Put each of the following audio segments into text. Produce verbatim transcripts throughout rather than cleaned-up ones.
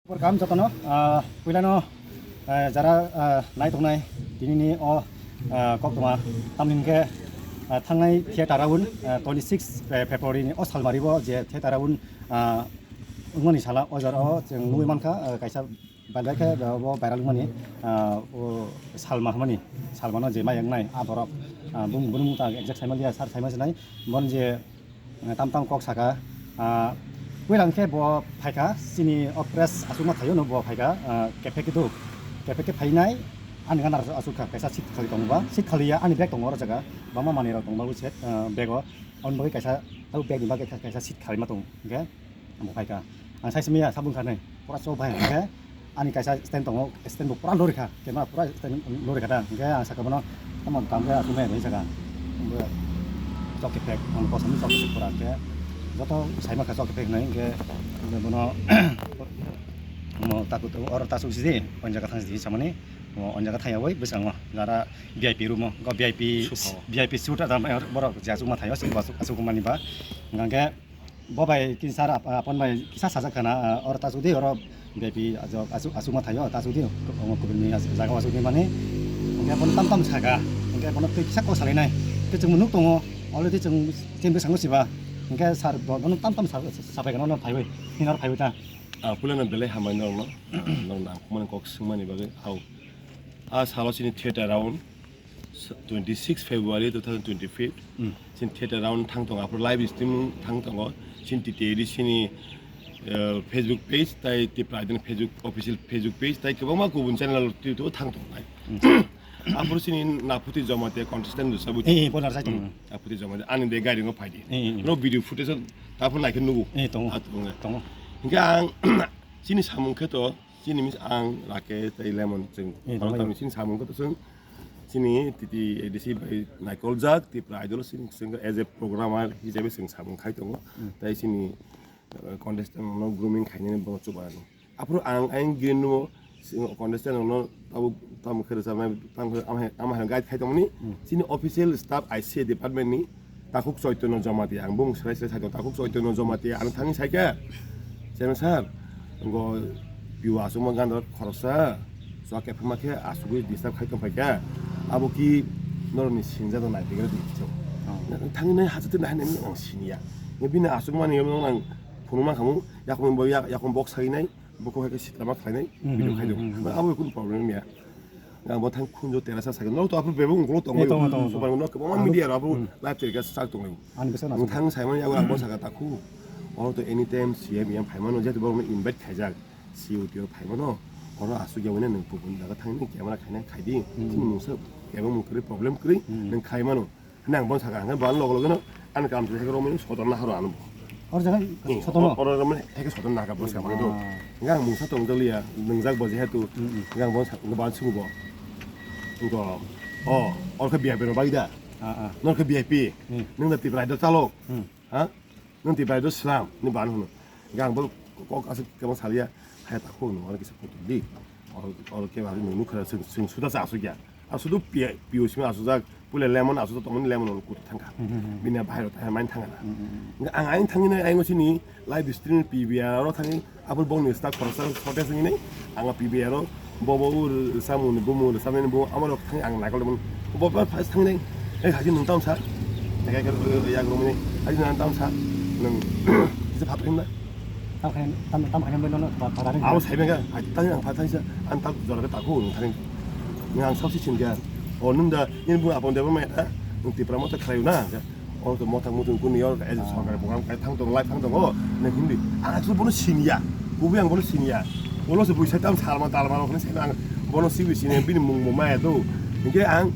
Welcome jotono, ah, puilano, ah, jara, ah, nai tongnai tinini o, ah, koktwma tamni hwnkhe, ah, thangnai theater round, ah, twenty six February ni o salmari bo je theater round, ah, wngmani sala o jora o chwng nugwi mankha, ah, kaisa bai bai khe bo viral wngmani, ah, o salma hwnmani, salmano je mai wngnai a borok, ah, bung, bung ta exact saimaliya, sir saima sinai, bon je tam tam kok saka, ah, puila hwnkhe bo phaikha, chini o press aswkma thaio no bo phaikha, ah, kephe khe duk, kephe khe phainai, ani gana aswk kha, kaisa seat khali tongo ba, seat khali ya, ani bag tongo oro jaga, bangma manwi rok tongo ba, set, ah, bag o, aboni bagwi kaisa, abo bag ni bagwi kaisa seat khali ma tongo, hwnkhe. Bo phaikha. Ang sai simi ya, sabung khanai. Pura chok bai. Hwnkhe ani kaisa stand tongo, stand bo pura lori kha. Camera pura stand lori kha da. Hwnkhe ang saka bono, "Tamo tamo khe aswk nai," hinwi saka. Bo chok khe phek, ang kosom chok khe phek pura hwnkhe. Joto saima kha chok khe phek hinwi hwnkhe bono, mo taku oro tasuk sidi, o jaga thang sidi samani. O jaga thang yawi bwskango. Jara V I P room o, go V I P, V I P suite ada borok je aswkma thaio, aswk, aswk, aswk mani ba. Hwnkhe Bo bai kisa sir ap-, apon bai kisa sajak khana, ah, oro tasuk di, oro V I P ajok asuk, asukma thaio, tasuk di, omo kubuni as-, jaga asuk di mani. Hwnkhe bono tam tam saka, hwnkhe bono twi kisa kok salainai. Tei chwng nuk tongo, already chwng, chwng bwskango siba. Hwnkhe sir bo-, bono tam tam sa-, sapai gana, no phaiwi, hinor phaiwi ta. Ah, pulano belai hambai norokno, norokno ang khumani kok swngmani bagwi, au. Ah, salo chini theater round. Twenty six February two thousand twenty five. Hmm. Chini theater round thang tongo, aphuru live streaming thang tongo. Chini T T A D C ni, eh, Facebook page, tai Tipra Idol Facebook, official Facebook page, tai kwbangma kubun channel twi to thang tongo nai. Hmm. Aphuru chini Naphuti Jamatia contestant rwchapwi tongo. Eh, eh, bonar sai tongo. Hmm. Naphuti Jamatia, ani de gari ngo phaidi. Eh, eh, eh. No video footage ta phuru naikhe nugo. Eh, tongo. Ah, tongo. Tongo. Hingke ang, chini samung khe to, chini mis ang Rakesh tai Lemon chwng. Eh, tongo. Chini samung khe to chwng. Chini T T A D C bai naikoljak Tipra Idol chini chwng as a programmer hisabe chwng samung khai tongo. Hmm. Tai chini, eh, contestant no grooming khainani bo chubanani. Aphuru ang ayang green room o contestant no tabuk tamo khe rwchapnai, tamo khe ama, ama guide khai tongmani. Hmm. Chini official staff I C A department ni Takhuk Chaitanya Jamatia, ang bumung swrai swrai sai tongo, Takhuk Chaitanya Jamatia, ang thangwi sai khe, "Chairman sir, ngo piu aswkma gandor khoroksa, chwla kephangma khe asugwi disturb khai tong phai kha, abo ki norokni sinjak no nai pegre di," hichok. Oh. Thangwi nai hachate nai nai ang siniya. Bini aswkmani ang phunukma khamu, yakung bo yak-, yakung bok sai nai. Bukhuk hai khe sitlama khlainai, hmm, video hmm, khainai. Hmm, hmm, hmm. Abo kunu problem ya. Ang bo thang khunjo terasa sakhe. No to aphuru bebak ungkolo tongo. Eh, tongo, tongo, tongo. Subar no kwbangma media rok aphuru live telecast chak tongo. Ani bwsa no. Ang thang saimani yago ang bo saka takhu. Oro to anytime C M, E M phaimano, jehetu borokno invite khaijak. C O T O phaimano. Oro aswk ya wina nwng kubun jaga thangni camera khaina khaidi. Hmm. Chini mungsa kebo mung kwrwi problem kwrwi, hmm, nwng khaimano. Hwnwi ang bono sakha, hwnkhai bo loge loge no ani kaam se romwi soton naharo ano bo. Oro jaga soton no? Oro romwi hai khe soton nahakha bo sakha bo. Ah. Hwnkhai ang mungsa tongjakliya, nwngjak bo jehetu, mm, mm, hwnkhai ang bono sa-, bono sugo bo. Hwnkhai, o, oro khe V I P rok bai da. Ah, ah. Nor khe V I P. Hmm. Nwng da Tipra Idol chalok. Hmm. Ha? Nwng Tipra Idol slam, ni ban hwno. Hwnkhai ang bo kok aswk kebo saliya, hai ta khung no, oro kisa kutu di. Oro, oro kebo aswk nwng nukha, chwng, chwng suda cha aswk ya. Ar sudu pi-, piu simi aswkjak, puila lemon aswkjak tongmani lemon ono kutu thangkha. Hmm, hmm, hmm. Bini bahai rok thangmani thangkha na. Hmm, hmm, hmm. Ang ayang thangwi nai ayang sini live stream P B R oro thangwi aboni bongni staff khoroksa shortage wngwi nai ang P B R o bo bo ur samung ni bumung rwchapmani bo amo rok thangwi ang naikol tongmani bo bo first thangwi nai. Ei haji nung tam sa. Naikol yak romani haji nung tam sa. Nung kisa phat thangwi na. Tam khaina, tam, tam khaina bai nono ba, ba, ba. Abo sai bengkha, ai, tang ang pha thaisa, ang tak jora khe takhu, ang thani. Ang saosi sin kha. O, nung da, nini bung apong deba mai ta, nung Tipra Motha khlai na. O to motha mutung kun yor, as a sorkari program kai thang tong, lai thang tong, o, nung Hindi. Ang actually bono sin ya. Kubui ang bono sin ya. Bono se buisai tam salma talma rok ni sai ang bono sibi sin ya, bini mung bo maya do. Hingke ang,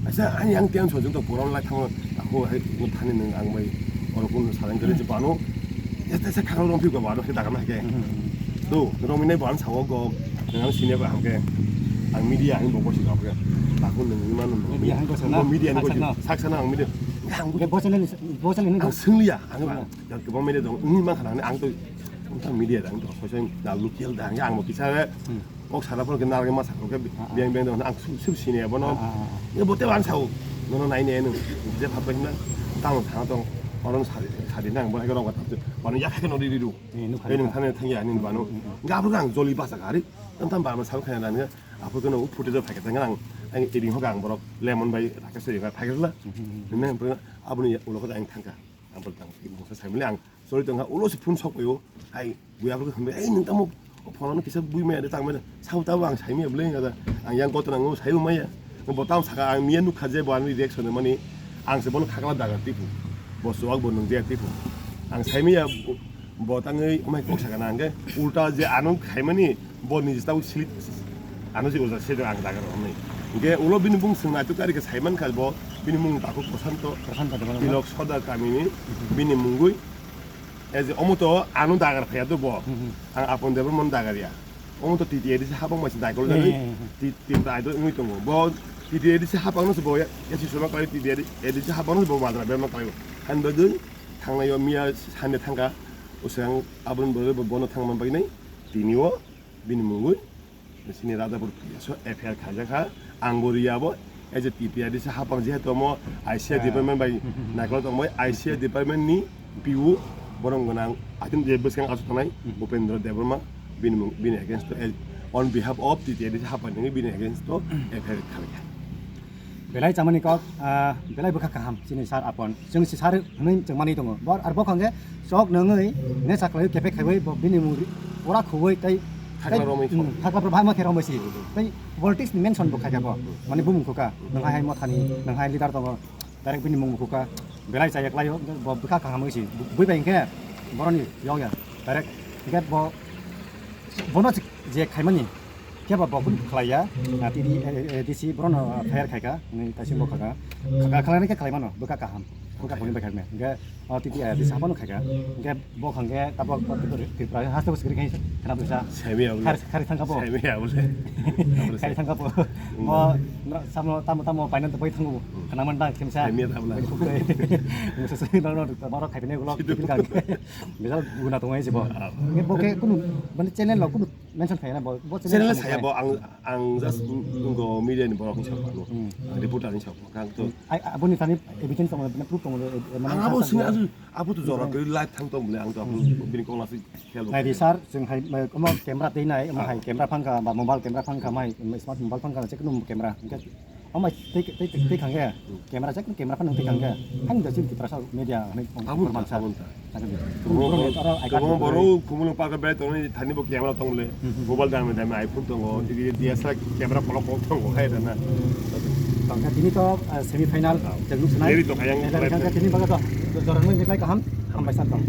asa, ang yang tiang chon jong to program lai thang, takhu hai, thani nung ang bai, oro kun salang kere je bano. Esa, esa, khakal romphik ba, ba, no, khe daga na, khe. Mhm. Do, romwi nai, bo ang sawo, go, nang sini ba, ang khe. Ang media, ang bo, bosi, ba, khe. Aku nang, ima, nang, media, ang, bosi, na, media, ang, saksa, bosi, na, saksa, na, ang, media. Ang, bo, bosi, nang, bosi, nang, ang, sunglia, ang, ba, ya, kebang media dong, ini, ma, khana, ang, to, ang, media, ang, to, sosial, da, local, da, ang, bo, kisa, hmm. Kok sana pun kenal ke masa kok ke biang biang dong. Ang sub sub sini ya bono. Ah, ah, ah. Ya bote wan sau. Nono nai ne nu. Je phat bai na. Tang thang tong. Oro sadi, sadi nang, bo hai rok ta. Bano ya khai no ri ri ru. Eh, nukha, nukha. Nang thani thang ya ni bano. Ga bro ang joli basa gari. Tam tam ba ma sam khai na ni. Apo kono u footage phai ka tang ang. Ang eding ho gang borok lemon bai raka se ga phai la. Nang bro aboni ulo ko ang thang ka. Ang bro tang ki mo sa sai mole ang. Sorry tong ha ulo se phone sok yo. Hai. Buya bwrwk hwnwi, "Ei, nwng tamo o phone-o kisa bui maya de, tang maya de?" Sabo tabo ang sai maya bwle wngkha da. Ang yang koto nango, saibo maya. Bo tamo saka, ang miya nukha je bo ani reaction mani, ang se bono khakla dagar tipu. Bo chuwak bo nungjaya tipu. Ang sai maya bo, bo tangwi omai kok saka na hwnkhe ulta je ano khaimani bo niji tabo sili ano je ujak se ang dagar hwnwi. Hwnkhe ulo bini bung swng naituk kari khe sai mankha bo bini mung takhuk Prosanto, Prosanto Debbarma. Tilok Sodar kamini bini mungwi. As a, omo to ano dagar phaiya do bo. Hmm, hmm. Ang Apon Debbarma no dagar ya. Omo to T T A D C habang bai se daikol jani. Hmm, hmm, hmm. Ti-, tin ta idol wngwi tongo. Bo T T A D C habang no se bo ya, ya si suma kalai T T A D C habang no se bo madra berma kalai. Han bagwi thangnai yo miya sande thangka. Usang abon bo, bo, bono thangma bagwi nai. Tini o bini mungwi. Sini Radhapur police o F I R khaijak kha, ang bo riya bo, as a T P R D C hapang jehetu omo I C R department bai naikol tongbai, I C R department ni P O borong gwnang, atin je bwskang aswk thangnai Upendra Debbarma, bini mung, bini against o, on behalf of T P R D C hapang ni bini against o F I R khaijak. Belai chamani kok, ah, belai bwkha kaham, chini sir Apon. Chwng si sir hwnwi chwng manwi tongo. Bor, ar bo khangkhe chok nangwi, ne saklaiwi kepek khaiwi, bo bini mung ri-, pura khuwi tei, tei, Hakla romwi mm, khon. Hakla pro bhama khe romwi si. Mm. Tei politics ni mention bo khaikha bo. Mm. Mani bumung khuka, mm, nang hai hai mothani, nang hai leader tongo. Direct bini mung khuka. Belai chaya klaio, bo bwkha kaham wngwi si. Bui bai hwnkhe boroni yokya. Direct, hwnkhe bo, bono je khaimani. Khe ba bo kunu khlaiya, na T D, eh, eh, D C borokno F I R khaikha, hwnwi kaisa bo khaka. Khaka khlainai khe khlaimano, bwkha kaham. Bwkha boni bai khaimya. Hwnkhe o T D, eh, D C haphano khaikha. Hwnkhe bo khangkhe tabok Tripura haste bo sikri khai khana bwsa. Semi abole. Khari, khari thangkha bo. Semi abole. Khari thangkha bo. Mm. Mo, no, samo, tamo, tamo, paina to bai thango. Mm. Khana man da khemsa. Semi abole. Bai khuk dai. Musa sui no, no, no, borok khaipinai ulo, Sidu. Khipin kang. Bijal guna tongo se bo. Ah. Hwnkhe bo khe kunu, mane channel rok kunu mention khaina bo, bo channel Channel samung saya khai. Bo ang, ang just nunggo media ni borok ni sampano. Hmm. Ang reporter ni sampano. Ang to Ai, aboni thani evidence tongo, mane proof tongo, eh, mane Ang abo sasa sini bo. Aju, abo to jora Hmm. kiri live thang tong bole, ang to abo Hmm. bini kong lasi khel bo. Nai di sir, chwng hai, mai, omo camera tei nai, omo Ah. hai camera phangkha, ba mobile camera phangkha, mai, smart mobile phangkha, je kunu camera. Hwnkhe Omo tei, tei, tei, tei khangkhe, camera check, camera phano tei khangkhe, ang da chini Tiprasa media hwnwi Abo information ta, abo ta. Nang di. Kwbangma Boro borok, oro icon kwbangma borok borok khumulwng park bai tongwi thani bo camera tong le. Hmm, hmm. Mobile dami dami iPhone tongo, tini D S L R camera kolok kolok tongo, hai da na. Tongkha tini to, eh, semi final, Ah. jagnu sanai. Eri to kayang Eri live kangkha na. Tini baga to, jorang nang jeklai kaham, hambai san tong.